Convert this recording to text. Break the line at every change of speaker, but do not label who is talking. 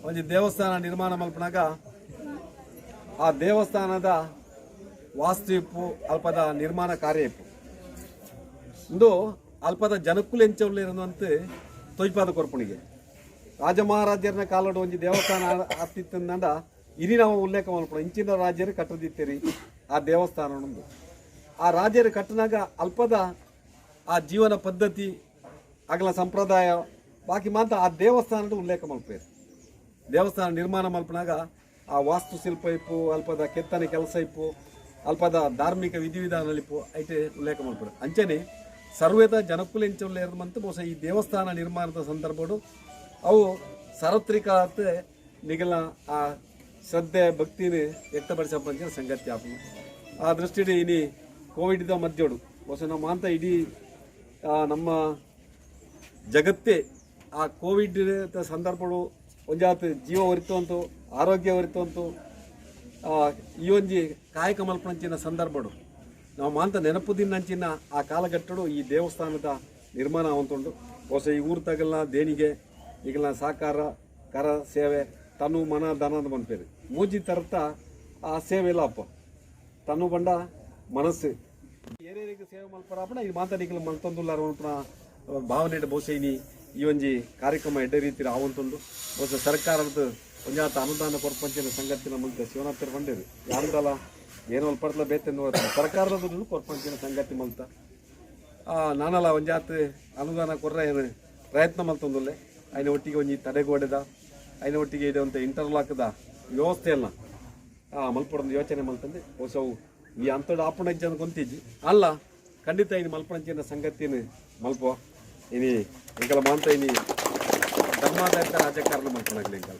ಒಂಜಿ ದೇವಸ್ಥಾನ ನಿರ್ಮಾಣ ಮಲ್ಪನಾಗ ಆ ದೇವಸ್ಥಾನದ ವಾಸ್ತು ಇಪ್ಪು, ಅಲ್ಪದ ನಿರ್ಮಾಣ ಕಾರ್ಯ ಇಪ್ಪು. ಇಂದು ಅಲ್ಪದ ಜನಕ್ಕುಲು ಎಂಚ ಉಲ್ಲೆರ್ ತೊಯ್ಪಾದ ಕೊರ್ಪುಣಿಗೆ. ರಾಜ ಮಹಾರಾಜರನ ಕಾಲಡು ಒಂಜಿ ದೇವಸ್ಥಾನ ಆತಿತ್ತಂದ ಇನಿ ನಾವು ಉಲ್ಲೇಖ ಮಲ್ಪುಣ ಇಂಚಿನ ರಾಜ್ಯರು ಕಟ್ಟದಿತ್ತೀರಿ ಆ ದೇವಸ್ಥಾನ ಉಂದು. ಆ ರಾಜರು ಕಟ್ಟನಾಗ ಅಲ್ಪದ ಆ ಜೀವನ ಪದ್ಧತಿ, ಅಗಲ ಸಂಪ್ರದಾಯ ಬಾಕಿ ಮಾತ್ರ ಆ ದೇವಸ್ಥಾನದ ಉಲ್ಲೇಖ ಮಲ್ಪೇರು. ದೇವಸ್ಥಾನ ನಿರ್ಮಾಣ ಮಲ್ಪನಾಗ ಆ ವಾಸ್ತುಶಿಲ್ಪ ಇಪ್ಪು, ಅಲ್ಪದ ಕೆತ್ತನೆ ಕೆಲಸ ಇಪ್ಪು, ಅಲ್ಪದ ಧಾರ್ಮಿಕ ವಿಧಿವಿಧಾನ ಇಪ್ಪು, ಐಟೆ ಉಲ್ಲೇಖ ಮಲ್ಪಡು. ಅಂಚನೆ ಸರ್ವೇದ ಜನಕ್ಕುಲು ಎಂಚ ಮಂತು ಬಹುಶಃ ಈ ದೇವಸ್ಥಾನ ನಿರ್ಮಾಣದ ಸಂದರ್ಭಡು ಅವು ಸಾರ್ವತ್ರಿಕ ನಿಗಲ ಆ ಶ್ರದ್ಧೆ ಭಕ್ತಿನ ವ್ಯಕ್ತಪಡಿಸಂಚಿನ ಸಂಗತಿ ಆಪುಂಡು. ಆ ದೃಷ್ಟಿಡ್ ಇನಿ ಕೋವಿಡ್ದ ಮಧ್ಯಡು ಬಹುಶಃ ನಮ್ಮ ಅಂತ ಇಡೀ ನಮ್ಮ ಜಗತ್ತೇ ಆ ಕೋವಿಡ್ ಸಂದರ್ಭಡು ಒಂಜಾತ್ ಜೀವ ಒರಿತುವಂತು, ಆರೋಗ್ಯ ಒರಿತುವಂತು, ಈ ಒಂಜಿ ಕಾಯಕ ಮಲ್ಪನಂಚಿನ ಸಂದರ್ಭಡು ನಾವು ಮಾಂತ ನೆನಪು ದಿನಂಚಿನ ಆ ಕಾಲಘಟ್ಟಡು ಈ ದೇವಸ್ಥಾನದ ನಿರ್ಮಾಣ ಆವಂತುಂಡು. ಬಹುಶಃ ಈ ಊರು ತಗಲ್ನ ದೇಣಿಗೆ, ಈಗಲ ಸಹಕಾರ, ಕರ ಸೇವೆ, ತನು ಮನ ಧನ ಅಂತ ಪನ್ಪೇರು. ಮೂಜಿ ತರತ ಆ ಸೇವೆ ಇಲ್ಲ ಅಪ್ಪ. ತನು ಬಂಡ ಮನಸ್ಸು ಏರೇರಿಗೆ ಸೇವೆ ಮಲ್ಪರಾಪಣ ಈ ಮಾತ ನಿಕಲ್ ಮಲ್ತೊಂದುಲ್ಲಾರ ಮಲ್ಪನ ಭಾವನೆ. ಬಹುಶಃ ಇನಿ ಈ ಒಂಜಿ ಕಾರ್ಯಕ್ರಮ ಎಡ್ಡೆ ರೀತಿ ಆವಂತುಂಡು. ಬಹುಶಃ ಸರ್ಕಾರದ ಒಂಜಾತ ಅನುದಾನ ಕೊರ್ಪಂಚಿನ ಸಂಗತಿನ ಮಲ್ತ ಶಿವನಾಥರ್ ಪಂಡೇರು. ಯಾಂದಲ ಏನೋ ಪಡ್ಲ ಬೇತೆ ಸರ್ಕಾರದ ದುಡ್ಡು ಕೊರ್ಪಂಚಿನ ಸಂಗತಿ ಮಲ್ತ. ನಾನಲ ಒಂಜಾತ್ ಅನುದಾನ ಕೊರ್ರ ಏನು ಪ್ರಯತ್ನ ಮಲ್ತೊಂದುಲ್ಲೆ. ಐನ ಒಟ್ಟಿಗೆ ಒಂಜಿ ತಡೆಗೋಡೆದ, ಐನ ಒಟ್ಟಿಗೆ ಇಡುವಂಥ ಇಂಟರ್ಲಾಕ್ದ ವ್ಯವಸ್ಥೆಯನ್ನ ಮಲ್ಪಡೊಂದು ಯೋಚನೆ ಮಲ್ತಂದೆ. ಬಹುಶಃ ಈ ಅಂಥದ್ದು ಆಪುಣ ಜನ ಗೊಂತಿಜ್ಜಿ ಅಲ್ಲ, ಖಂಡಿತ ಇನಿ ಮಲ್ಪಣಂಚಿನ ಸಂಗತಿನ ಮಲ್ಪ. ಇನಿ ಎಂಕಲ ಮಾಂತ ಇನಿ ಧರ್ಮಾಧಾರಿತ ರಾಜಕಾರಣ ಮಲ್ಪಣಾಗ್ಲಿ ಎಂಕಲ.